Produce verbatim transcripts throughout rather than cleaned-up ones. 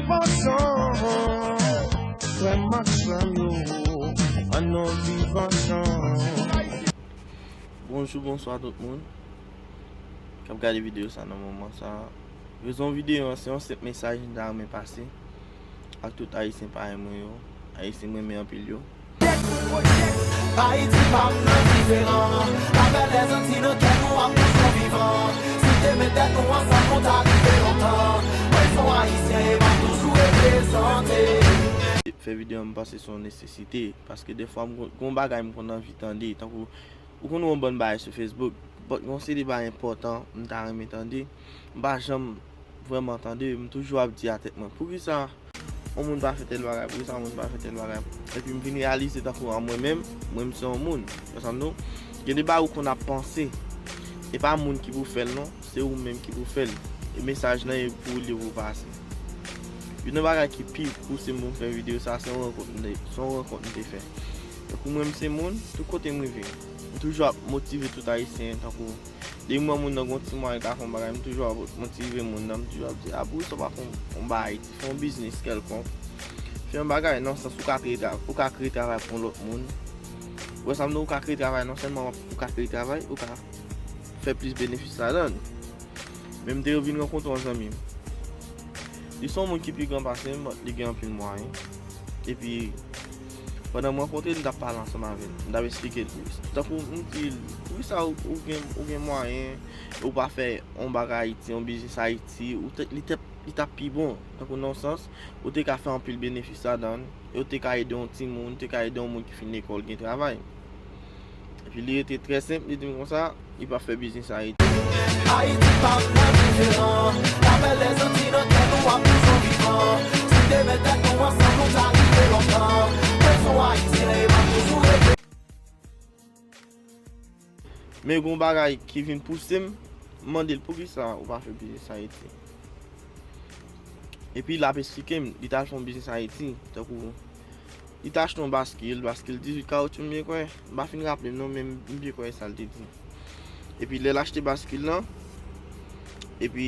Viv ansanm, frè m ak sè m yo, ann nou viv ansanm. Bonjou, bonswa tout moun k ap gade videyo sa nan moman sa. Rezon videyo an se yon senp mesaj m ta renmen pase ak tout Ayisyen parèy mwen yo, Ayisyen m renmen anpil yo. Ayiti pa m nan diferan. Avè lèzanti nan kè nou ap toujou vivan. Si te met tèt nou ansanm nou ta rive lontan. Mwen se yon Ayisyen e m ap toujou reprezante. Fè videyo an m panse se yon nesesite, paske defwa m gon, gon bagay m konn anvi tande, tankou ou konn wè yon bann bagay sou Facebook, but gon seri de bagay enpòtan m ta renmen tande, m pa janm vrèman tande, m toujou ap di a tèt mwen, poukisa yon moun pa fè tèl bagay, poukisa yon moun pa fè tèl bagay? Epi m vin reyalize tankou an mwen menm, mwen m se yon moun. Wè sa m di w? Gen de bagay ou konn ap panse, e pa moun ki pou fè l non, se ou menm ki pou fè l. E mesaj lan e pou li pou pase. Youn nan bagay ki pi pouse m pou m fè videyo sa, se yon rankont m te, se yon rankont m te fè. Tankou mwen m se moun, tout kote m rive, m toujou ap motive tout Ayisyen, tankou depi m wè moun nan gon ti mwayen ka fè yon bagay, m toujou ap motive moun nan, m toujou ap di, a poukisa w pa fè yon, yon bagay, fè yon biznis kèlkonk, fè yon bagay nan sans ou ka kreye tra-, ou ka kreye travay pou yon lòt moun. Ou wè sa m di w, ou ka kreye travay, non sèlman ou ka kreye travay, ou ka fè plis benefis ladan l. Men m te vin rankontre yon zanmi m. Li se yon moun ki pi gran pase m, but li gen anpil mwayen. Epi, pandan m rankontre l, m t ap pale ansanm avè l. M t ap eksplike l poukisa. Tankou m di l, poukisa ou, ou gen, ou gen mwayen, ou pa fè yon bagay Ayiti, yon biznis Ayiti, ou te, li te, li t ap pi bon. Tankou nan yon sans, ou te ka fè anpil benefis ladan l, e ou te ka ede yon timoun, ou te ka ede yon moun ki fin lekòl gen travay. Epi li rete trè senp, li di m konsa, li pa fè biznis Ayiti. Ayiti pa m nan diferan. Avè lèzanti nan kè nou ap toujou vivan. Si te met tèt nou ansanm nou ta rive lontan. Mwen se yon Ayisyen e m ap toujou rete. Men gon bagay ki vin pouse m, m mande l poukisa ou pa fè biznis Ayiti. Epi l ap eksplike m, li t al fè yon biznis Ayiti, tankou li t achte yon baskil, baskil dizuit kawotchou m byen kwè, m pa fin raple m non, men m byen kwè e sa l te di. Epi lè l achte baskil lan, epi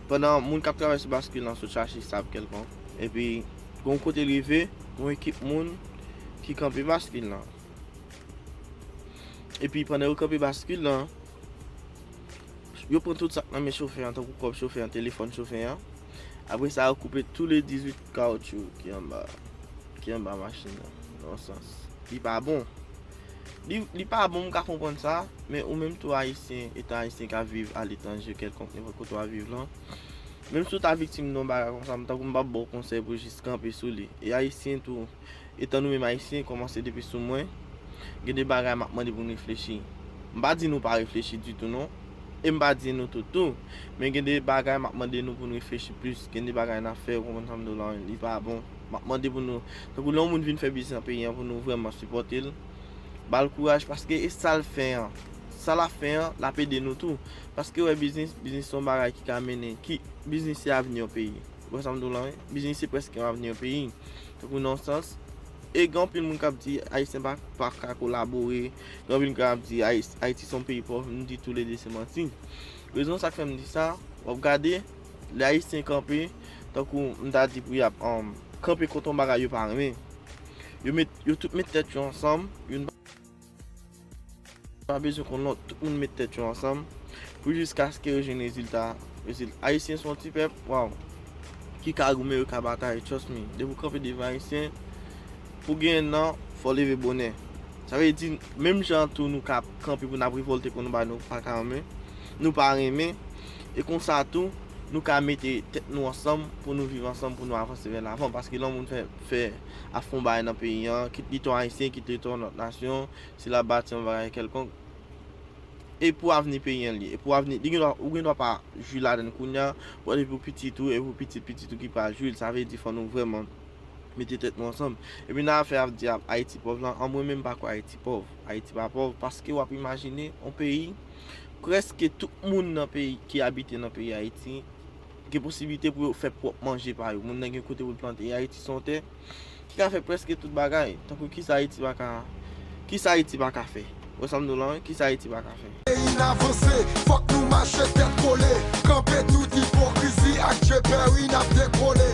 pandan moun k ap travay sou baskil lan sot chache sab kèlkonk, epi gon kote l rive, gon ekip moun ki kanpe baskil lan. Epi pandan yo kanpe baskil lan, yo pran tout sa k nan men chofè an, tankou kòb chofè an, telefòn chofè an. Apre sa, yo koupe tou le dizuit kawotchou ki anba, ki anba machin nan, nan yon sans. Li pa bon. Li, li pa bon, m ka konprann sa, men ou menm tou Ayisyen, etan Ayisyen k ap viv aletranje kèlkonk, nenpòt kote w ap viv lan, menm si w ta viktim de yon bagay konsa, m tankou m p ap ba w konsèy pou jis kanpe sou li. E Ayisyen tou, etan nou menm Ayisyen, kòmanse depi sou mwen, gen de bagay m ap mande pou n reflechi. M pa di nou pa reflechi ditou non, e m pa di nou tout tou, men gen de bagay m ap mande nou pou n reflechi plis. Gen de bagay n ap fè, ou konprann sa m di w la, li pa bon. M ap mande pou nou, tankou lè yon moun vin fè biznis nan peyi an, pou nou vrèman sipòte l, ba l kouraj, paske e sa l fè an, sa l ap fè an, l ap ede nou tou. Paske wè biznis, biznis se yon bagay ki ka mennen, ki, biznis se avni yon peyi. Ou wè sa m di w la, wi? Biznis se prèske yon avni yon peyi. Tankou nan yon sans, e gen anpil moun k ap di Ayisyen pa, pa ka kolabore, gen anpil moun k ap di Ayis-, Ayiti se yon peyi pòv, m di toulede se manti. Rezon sa k fè m di sa, w ap gade, lè Ayisyen kanpe, tankou m ta di pou y ap, um, kanpe kont yon bagay yo pa renmen. Yo met, yo tout met tèt yo ansanm, youn pa bezwen konn lòt, tout moun met tèt yo ansanm pou jiskaske yo jwenn rezilta. Rezil-, Ayisyen se yon ti pèp, waw, ki ka goumen, yo ka batay, trust me. Depi w kanpe devan Ayisyen, pou genyen nan, fò w leve bonè. Sa vle di, menm jan tou nou ka kanpe pou n ap revòlte pou nou bay nou pa ka renmen, nou pa renmen, e konsa tou, nou ka mete tèt nou ansanm pou nou viv ansanm, pou nou avanse vè lavan. Paske lè yon moun fè, fè ap fè yon bagay nan peyi an, kit li te yon Ayisyen, kit li te yon lòt nasyon, si l ap bati yon bagay kèlkonk, e pou avni peyi an li ye, e pou avni, li gen dwa, ou gen dwa pa jwi ladan l kounye a, but e pou pitit ou, e pou pitit pitit ou ki pral jwi l, sa vle di fò nou vrèman mete tèt nou ansanm. Epi nan afè ap di ap Ayiti pòv lan, an mwen menm m pa kwè Ayiti pòv. Ayiti pa pòv, paske w ap imajine yon peyi, prèske tout moun nan peyi, ki abite nan peyi Ayiti, gen posiblite pou yo fè pwòp manje pa yo. Moun nan gen kote pou l plante. E Ayiti se yon tè ki ka fè prèske tout bagay. Tankou kisa Ayiti pa ka, kisa Ayiti pa ka fè? Ou wè sa m di w la, wi? Kisa Ayiti pa ka fè? Peyi n avanse, fòk nou mache tèt kole. Kanpe tout ipokrizi ak djepèri n ap dekole.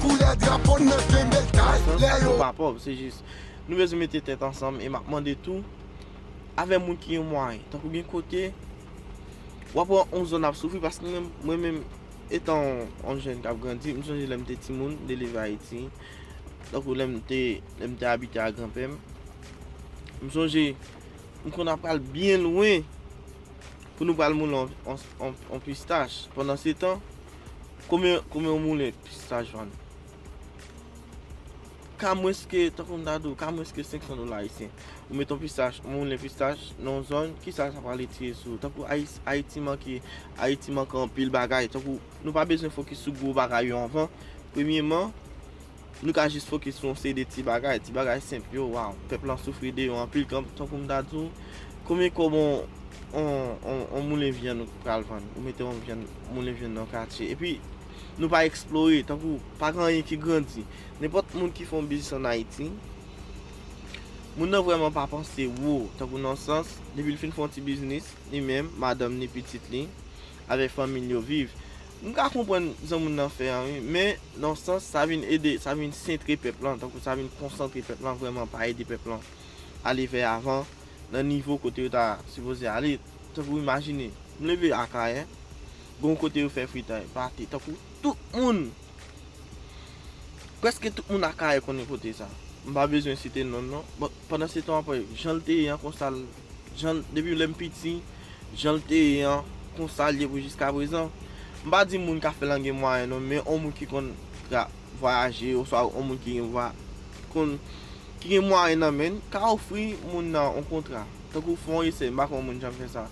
Koulè drapo n nan kenbe l tay. Lè yo Nou pa pòv, se jis nou bezwen mete tèt ansanm e m ap mande tou avè moun ki gen mwayen. Tankou gen kote w ap wè yon zòn ap soufri paske mwen, mwen menm etan yon, yon jèn k ap grandi, m sonje lè m te timoun, m te leve Ayiti. Tankou lè m te, lè m te abite a granpè m, m sonje m konn ap pral byen lwen pou nou pral moulen yon, yon, yon, yon pistach. Pandan se tan, konbyen, konbyen yon moulen pistach vann? Ka mwens ke, tankou m ta di w, ka mwens ke senk san dola ayisyen. Ou met yon pistach, yon moulen pistach nan yon zòn, kisa sa pral retire sou ou? Tankou Ayis-, Ayiti manke, Ayiti manke anpil bagay. Tankou nou pa bezwen fokis sou gwo bagay yo anvan. Premyeman, nou ka jis fokis sou yon seri de ti bagay, ti bagay senp yo, waw, pèp lan soufri de yo anpil, kan, tankou m ta di w, konbyen kòb on, on, on, on moulen vyann ou pral vann, ou mete yon vyann, moulen vyann nan katye, epi nou pa eksplore, tankou pa gen anyen ki grandi. Nenpòt moun ki fè yon biznis ann Ayiti, moun nan vrèman pa panse wo, tankou nan sans, depi l fin fè yon ti biznis, li menm, madanm ni pitit li, avèk fanmi l yo viv. M ka konprann jan moun nan fè an wi, men nan sans sa vin ede, sa vin sentre pèp lan, tankou sa vin konsantre pèp lan vrèman, pa ede pèp lan ale vè avan nan nivo kote yo ta sipoze ale. Tankou imajine, m leve Akayè, gon kote yo fè fritay, pate, tankou tout moun, prèske tout moun Akayè konnen kote sa. M pa bezwen site non l non. Bon, pandan se tan w ap wè jan l te ye an, konsa l, jan l, depi lè m piti, jan l te ye an, konsa l ye pou jiska prezan. M pa di moun ka fè l an gen mwayen non, men yon moun ki konn tra-, vwayaje, oswa yon moun ki gen vwa-, konn, ki gen mwayen nan men l, ka ofri moun nan yon kontra. Tankou fè yon esè, m pa kwè yon moun janm fè sa.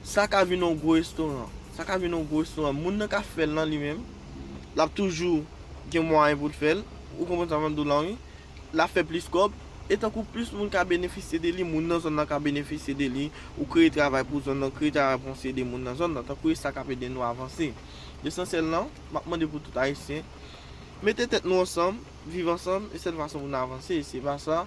Sa ka vin yon gwo restoran. Sa ka vin yon gwo restoran. Moun nan ka fè l lan li menm, l ap toujou gen mwayen pou l fè l. Ou konprann sa m ap di w lan wi. L ap fè plis kòb. E tankou plis moun ka benefisye de li, moun nan zòn nan ka benefisye de li. Ou kreye travay pou zòn nan, kreye travay pou yon seri de moun nan zòn nan. Tankou e sa k ap ede nou avanse. Lesansyèl lan, m ap mande pou tout Ayisyen, mete tèt nou ansanm, viv ansanm, e sèl fason pou n avanse. Se pa sa,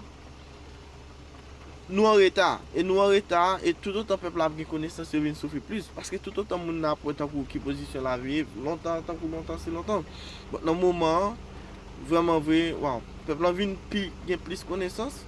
nou an reta. E nou an reta, e toutotan pèp la ap gen konesans, yo vin soufri plis. Paske toutotan moun nan ap wè tankou ki pozisyon l ap ye, lontan, tankou lontan, se lontan. Bon, nan moman an, vrèman vre, waw, pèp lan vin pi, gen plis konesans.